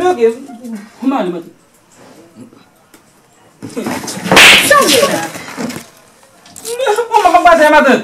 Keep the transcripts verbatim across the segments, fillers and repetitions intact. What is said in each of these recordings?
Ok, kòman ale maten? Sa w ye la? Kòman m ap pase maten?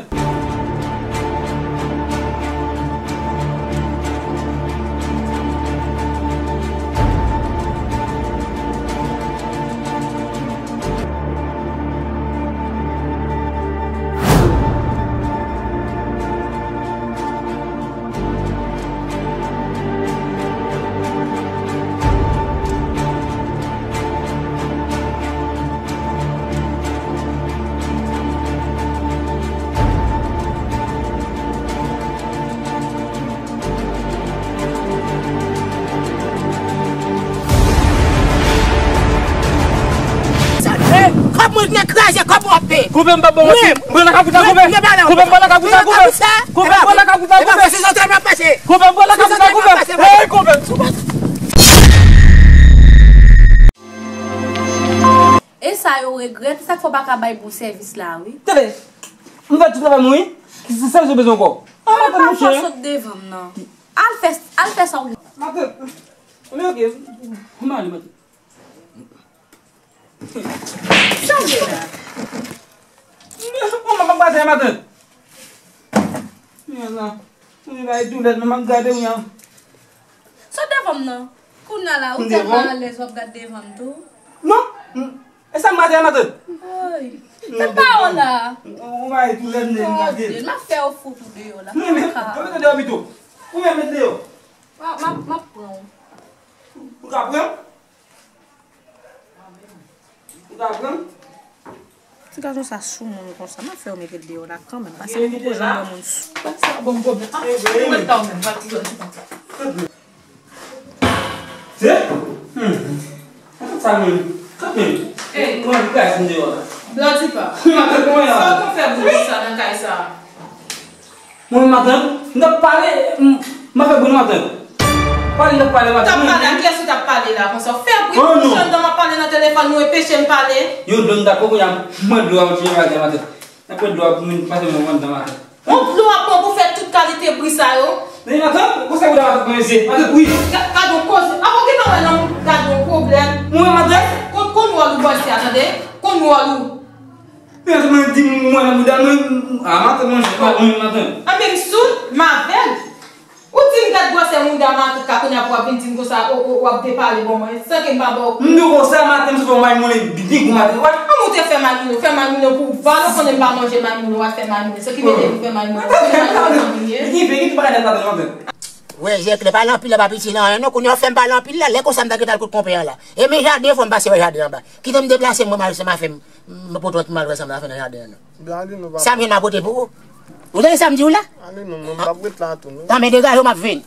Sa, eh, kòb mwen vin kraze, kòb w ap peye. Koupe m pa bon. Mwen, mwen nan kagout la, koupe. Mwen pa la. Koupe m pa nan kagout la, koupe. Koupe m pa nan kagout la, koupe. Koupe m pa nan kagout la, koupe. Hey, koupe. E sa yo regrèt, se sa k fè w pa ka bay bon sèvis la, wi. Tande, m fè tout travay mwen, wi. Ki se sèvis ou bezwen ankò? Ah, maten, monchè. Sot devan m nan. Al fè, al fè sa w. Maten, men ok, kòman ale maten? Sa w ye la? Kòman m ap pase maten? Mwen la, mwen bay doulè, men m ap gade w, wi. Sot devan m nan. Kounye a la, ou tèlman alèz w ap gade devan m tou. Non, e sa m maten, maten. Woy, fè pa w la. Ou bay doulè, men m gade. Mon Dieu, m ap fè w fout ou deyò la. Mwen menm, mwen mete deyò pito. Mwen menm mete deyò. M ap, m ap pran w. Ou ka pran? Ou ka pran? Ti gason sa sou moun konsa, m ap fè w mete l deyò la kanmenm, paske m poko janm wè moun sou. Sa bon pwoblèm. Ah, ou ret la ou menm, pa ti zòn ti konsa. Se? Hmm. Sa menm. Kanmenm. Ey. Mwen anvi kase m deyò la. Blòdi pa. Sa w konn fè bouch sa nan kay sa? Mwen menm maten, m t ap pale, m, m ap fè bri nan maten. Pale, m t ap pale maten. Ou t ap pale, a kiyès ou t ap pale la konsa? Ou fè bri pou jan dan m ap pale nan telefòn, ou enpeche m pale. Yon dlo m dakò, kounye a, m pran dlo a, m tire maten maten. M pran dlo a pou m pase mwen anndan maten. Yon dlo ap pran pou fè tout kalite bri sa yo. Men maten, konsa ou ta maten mwen se, maten, wi. Ga-, gad yon koze. Avan gen nan wè nan gad yon pwoblèm. Mwen maten. Konn, konn wòl ou bòl se a, tande? Konn wòl ou. Pèsonn mwen di m wè nan bouda mwen, a maten mwen jis pa mwen maten. Anben m soud, m avèg. Ou di m gad gwosè mouda maten ka kounye a pou w ap vin di m konsa, o, o, w ap depale bò mwen, san ke m pa ba w kou. M di w konsa maten, m sot fè yon may moulen byen gwo maten, wè. Kòman w te fè may moulen? Ou fè may moulen pou w vale, ou konnen m pa manje may moulen, w al fè may moulen. Sa ki mete m fè may moulen? Ou konnen may moulen jan m ye? Gen, gen tout bagay nèt maten, maten. Wè, jè klè, pale anpil la pa piti nan anyen non, kounye a w fè m pale anpil la, lè konsa m ta gentan al kot konpè an la. E men jaden an fò m pase wè jaden anba. Kite m deplase m, mwen m al se m a fè m, m pote w pou m al wè sa m ta fè nan jaden an non. Sa m jwenn m a pote pou ou. Ou tande sa m di w la? Ale non, mwen m p ap ret la tou non. Tanmen degaje w m ap vin.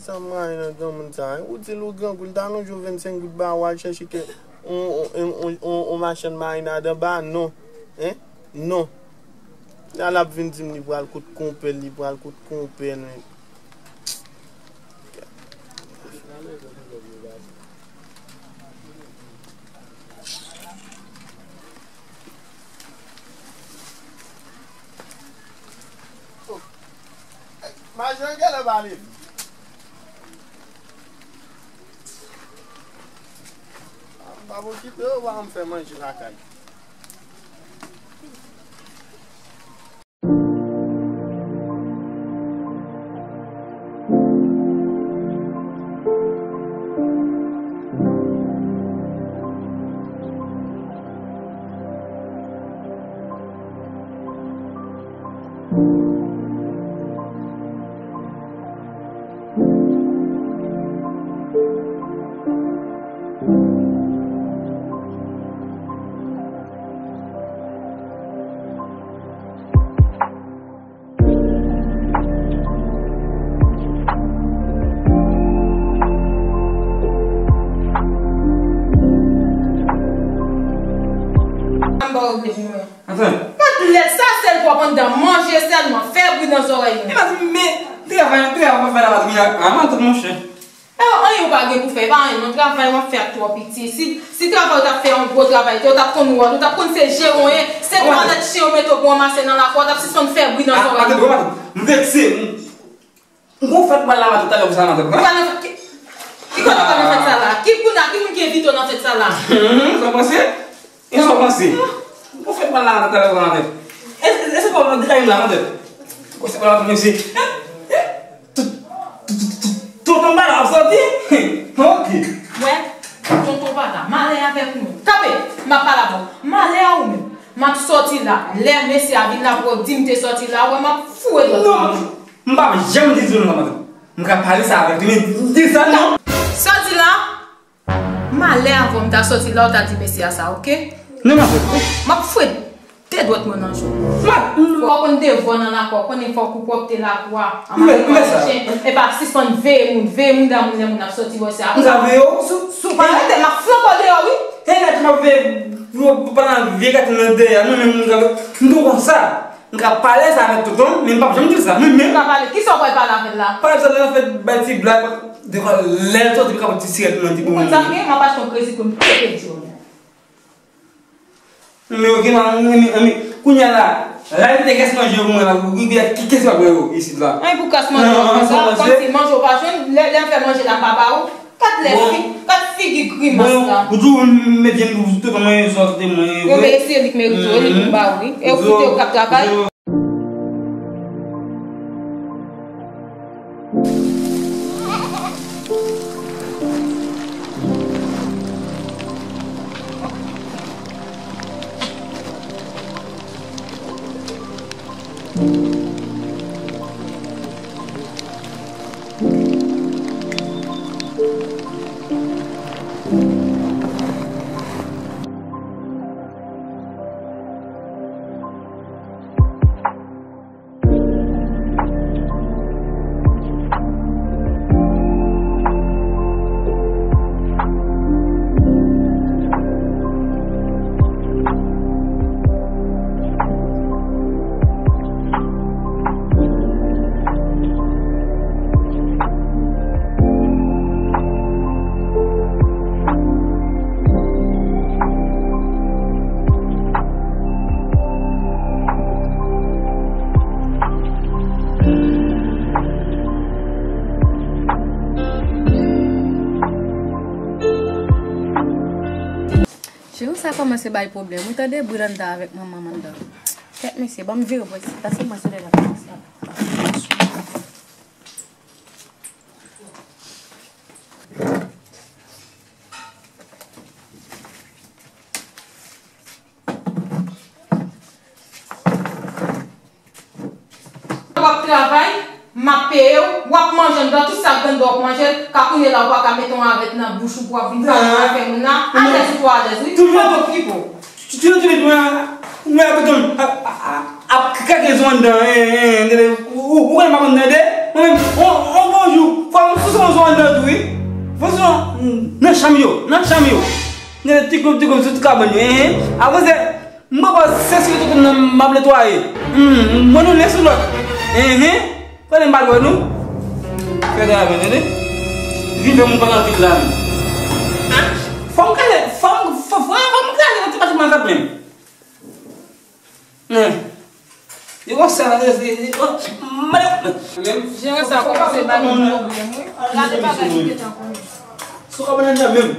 Sa m rayi nan granmoun sa, hein? Ou di l ou grangou, l ta lonje w vennsenk goud ba ou, al chèche kè on, on, on, on, on machann marinad anba, non. Hein? Non. La l ap vin di m li pral kot konpè l, li pral kot konpè l, men. Majò, genlè pa leve. M p ap okipe yo, ba m fè manje lakay. Anba w vle mwen. Anfen. Pat lè sa sèl pwòp anndan manje sèlman, fè bri nan zòrèy mwen. E pa di men, travay, travay w ap fè la pa di a, a, matant monchè. E anyen ou pa gen pou fè, e pa anyen non, travay w ap fè a twò piti. Si, si travay ou t ap fè yon gwo travay, ou t ap konn wòl, ou t ap konn se jeran w ye, se twa nèt chen yo mete w pou ranmase nan lakou a, w t ap sispann fè bri nan zòrèy mwen. Matant, matant, m vekse. M gon fèt mwen la maten talè pou sa nan tèt mwen. Ou pral nan fèt ki, ki kote w pral nan fèt sa la? Ki kounye a, ki moun ki envite w nan fèt sa la? Hmm, sa w panse? E sa w panse? M gon fèt mwen la maten talè pou sa nan tèt. E, e, e se pa w nan dekay m la nan tèt. Gon fèt mwen la maten mesye. Tonton Bala ap sòti? Ok. Wè, tonton Bala, malè avèk nou. Kanpe, m ap pale avè w. Malè a ou menm. M ap sòti la. Lè mesye a vin la pou di m te sòti la, wè m ap foure dwèt nan jou. M p ap janm di nou nan maten. M ka pale sa avèk li, men di sa non. Sa w di la? Malè avè w, m ta sòti la, w ta di mesye a sa, oke? Non, m ap fè. M ap foure de dwèt mwen nan jou. Fò w konn devwa w nan lakou a, konnen fò w kou pwòpte lakou a. An maten w ap chen, epa sispann veye moun, veye moun dan moun lè moun ap sòti wè se apre. M ka veye w? Si w pa rete, m ap flanke w deyò, wi. E lè m ap veye, pandan vye gate nan dèyè, mwen menm m ka, m tou konsa. M ka pale sa avèk tonton, men m p ap janm di l sa. Mwen menm. Ou ka pale, kisa w pral pale avè l la? Pale sa, lè l ap fè bay ti blag, defwa lè l sòti, m ka pran ti sirèt mwen, ti bonbon. Ou konn sa m gen? M ap achte yon kredi pou m pete djòl. Men ok, men, men, men, men, kounye a la, la, li te kès manje yo pou mwen la, ki, ki, ki, kès pa pou yo isit la? Ay, pou kès manje yo konsa, kòmsi manje w pa jwenn, lè, lè m fè manje la, m pa ba ou. Gad lè fi, gad figi grimas la. Ou di w mete m pou tout mwen sòti mwen. Yo, men se li k merite w, li pou ba w, wi. E ou foute yo k ap travay. Cheri, sa kòmanse bay pwoblèm. Ou tande bri anndan avèk manman m anndan. Kèt mesye, ban m vire bò isit, paske mwen sou lè la. W ap travay, m ap peye w, w ap manje anndan, tout sa k anndan w ap manje l, ka kounye la ou pa ka mete yon avèt nan bouch ou pou w ap vin pale nan afè moun nan, alèz ou pa alèz wi, fò w okipe w. Ti, ti, ti, mwen, mwen, kote m, ap, ap, ap, ap kake zo anndan, en, en, en, ou, ou, ou konn m ap anndan de, mwen menm, on, on bon jou, fò m souse yon zo anndan tou, wi. Fò m souse nan chanm yo, nan chanm yo. Nèg ti koub, ti koub, sou tout kabann yo, en, en. Avanse, m poko sèche tout nan m ap netwaye. Hmm, mwen nou len sou lòt. En, en. Konnen m pa t wè nou? Fè travay mwen, tande? Vin fè moun pale anpil la, wi. Fò m gade, fò m, fò, fò, fò m gade nan ti pati mwen kap menm. Men, yo konsa, yo, yo, yo, madanm. Jere sa kòmanse ba nou pwoblèm, wi. Gade bagay ki gentan konnen. Sou kòb nan menm.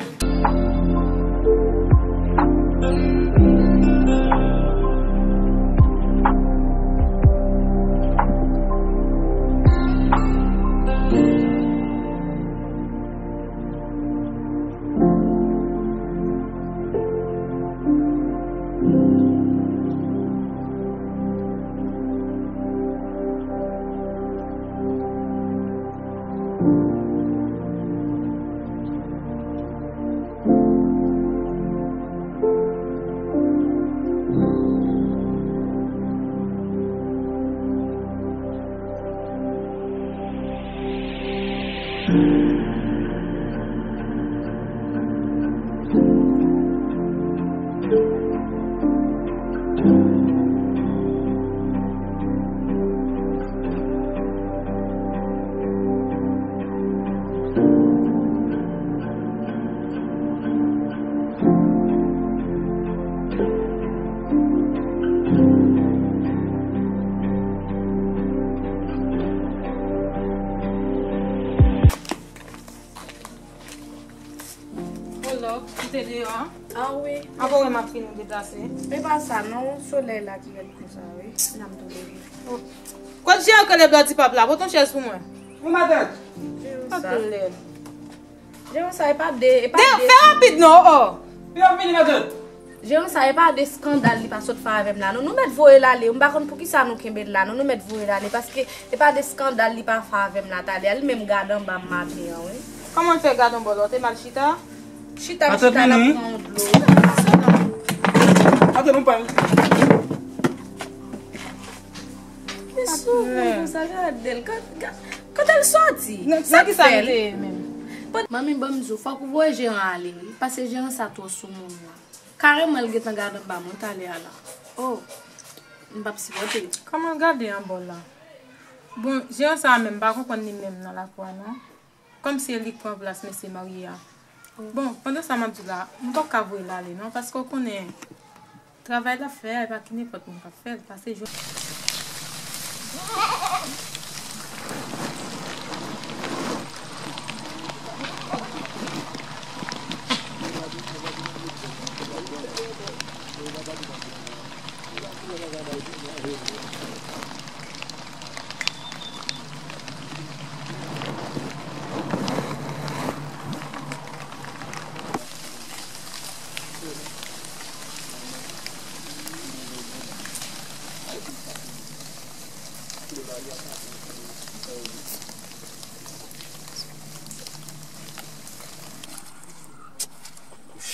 Kite deyò an. Ah wi. Ankò wè m ap fin deplase. E pa sa non, solèy la ki rèd konsa wi. N ap tou leve. Kot Jean k rele Bloody Pap la? Pote yon chèz pou mwen. Wi matant. Pap lèd. Jeran sa e pa de, e pa de. Fè rapid non, oh. Li ap vini matant. Jeran sa e pa de skandal li pa sot fè avè m la non. Nou mèt voye l ale. M pa konn poukisa nou kenbe l la non. Nou mèt voye l ale paske e pa de skandal li pa fè avè m la talè a. Li menm gad anba m maten an wi. Kòman l fè gad anba w la? Ou te mal chita? Chita m chita l ap pran yon dlo. Atann, nou pa. Ki sou moun konsa, gade l. Gad, gad, kote l soti? Sa k fè l? Manmi, ban m di w, fòk ou voye Jeran ale wi, paske Jeran sa twò sou moun la. Kareman l gentan gade anba mwen talè a la. Oh, m p ap sipòte. Kòman l gade anba w la? Bon, Jeran sa a menm, m pa konprann li menm nan lakou a non. Kòmsi e li k pran plas mesye marye a. Bon, pandan sa m ap di w la, m p ap ka voye l ale non, paske w konnen, travay l ap fè a, e pa ki nenpòt moun k ap fè l, pase jwenn.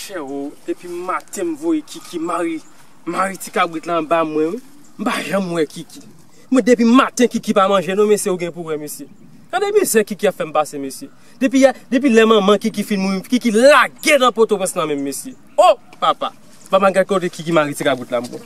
Monchè o, depi maten m voye Kiki mari, mari ti kabrit la anba mwen wi. M pa janm wè Kiki. Mwen depi maten Kiki pa manje non mesye, ou gen pou wè mesye. Gade mizè Kiki ap fè m pase mesye. Depi yè, depi lè manman Kiki fin mouri, Kiki lage nan Pòtoprens nan menm mesye. Oh papa. Papa gad kote Kiki mari ti kabrit la m pran.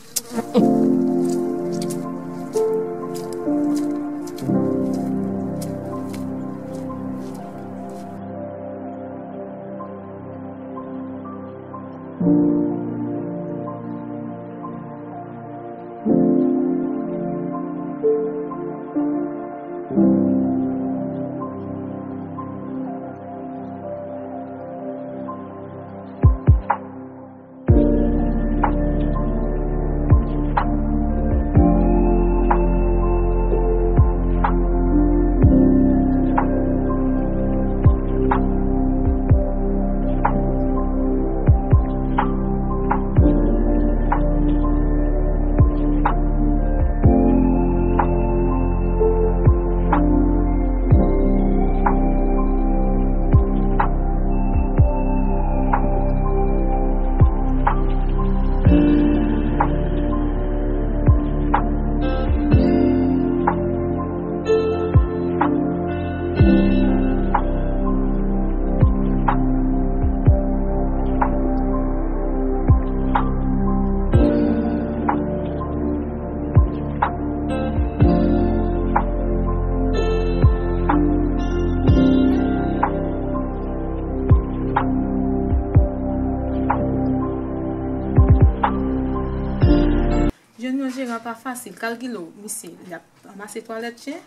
Jwenn yon jeran pa fasil. Kalkile w, misye, l ap ranmase twalèt chen,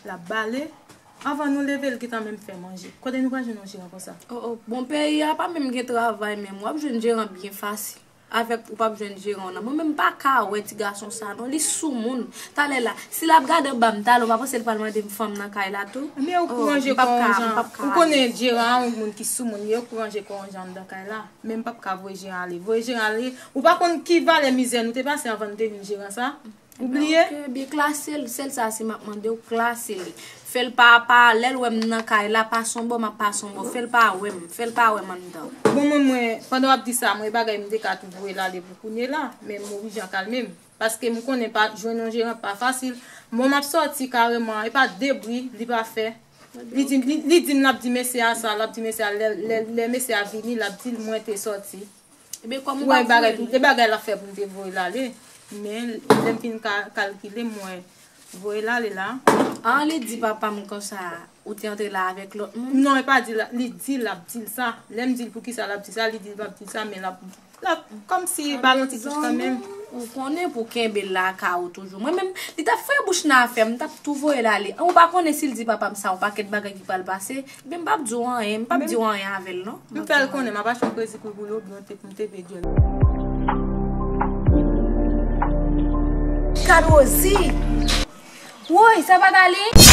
l ap bale. Anvan nou leve, l gentan menm fè manje. Kote nou pral jwenn yon jeran konsa? Oh, oh, bon, peyi a pa menm gen travay menm. W ap jwenn jeran byen fasil. Avèk ou p ap jwenn jeran w nan. Mwen menm m pa ka wè ti gason sa non, li soumoun. Talè la, si l ap gade anba m talè, w pa panse l pral mande m fanm nan kay la tou? Men ou pou ranje kò w yon jan. Ou konnen jeran an yon moun ki soumoun, li, ou pou ranje kò w yon jan anndan kay la. Men m p ap ka voye jeran ale. Voye jeran ale, ou pa konn ki valè mizè nou te pase anvan nou te vin jeran sa? Ou bliye? Ok, byen klase l, sèl sa se m ap mande w, klase li. Fè l pa, pa, lè l wè m nan kay la, pase yon bò, m ap pase yon bò. Fè l pa wè m, fè l pa wè m anndan. Bon, mwen, mwen, pandan w ap di sa, mwen, bagay m te ka tou voye l ale pou kounye la, men m oblije an kalme m. Paske m konnen pa, jwenn yon jeran pa fasil. Bon, m ap sòti kareman, e pa de bri, li pa fè. Li di, li, li di m l ap di mesye a sa, l ap di mesye a, lè, lè, lè mesye a vini, l ap di l mwen te sòti. Ebyen, kòman w pa voye l? Wè bagay, e bagay l ap fè pou m te voye l ale. Men, lè m fin ka, kalkile, m wè voye l ale la. An, li di papa m konsa, ou te antre la avèk lòt moun? Non, e pa di la, li di l ap di l sa. Lè m di l poukisa l ap di sa, li di l p ap di l sa, men l ap, l ap, kòmsi ba l yon ti touch kanmenm. Ou konnen pou kenbe l la ka ou toujou. Mwen menm, li t ap fè bouch nan afè m, m t ap tou voye l ale. Ou pa konnen si l di papa m sa, yon pakèt bagay ki pral pase. Ebyen, m p ap di w anyen, m p ap di w anyen avè l, non. M fè l konnen, m ap achte yon kredi pou boul oubyen yon tep, m tepe dyòl. Gad Rosie! Woy, sa pa t ale?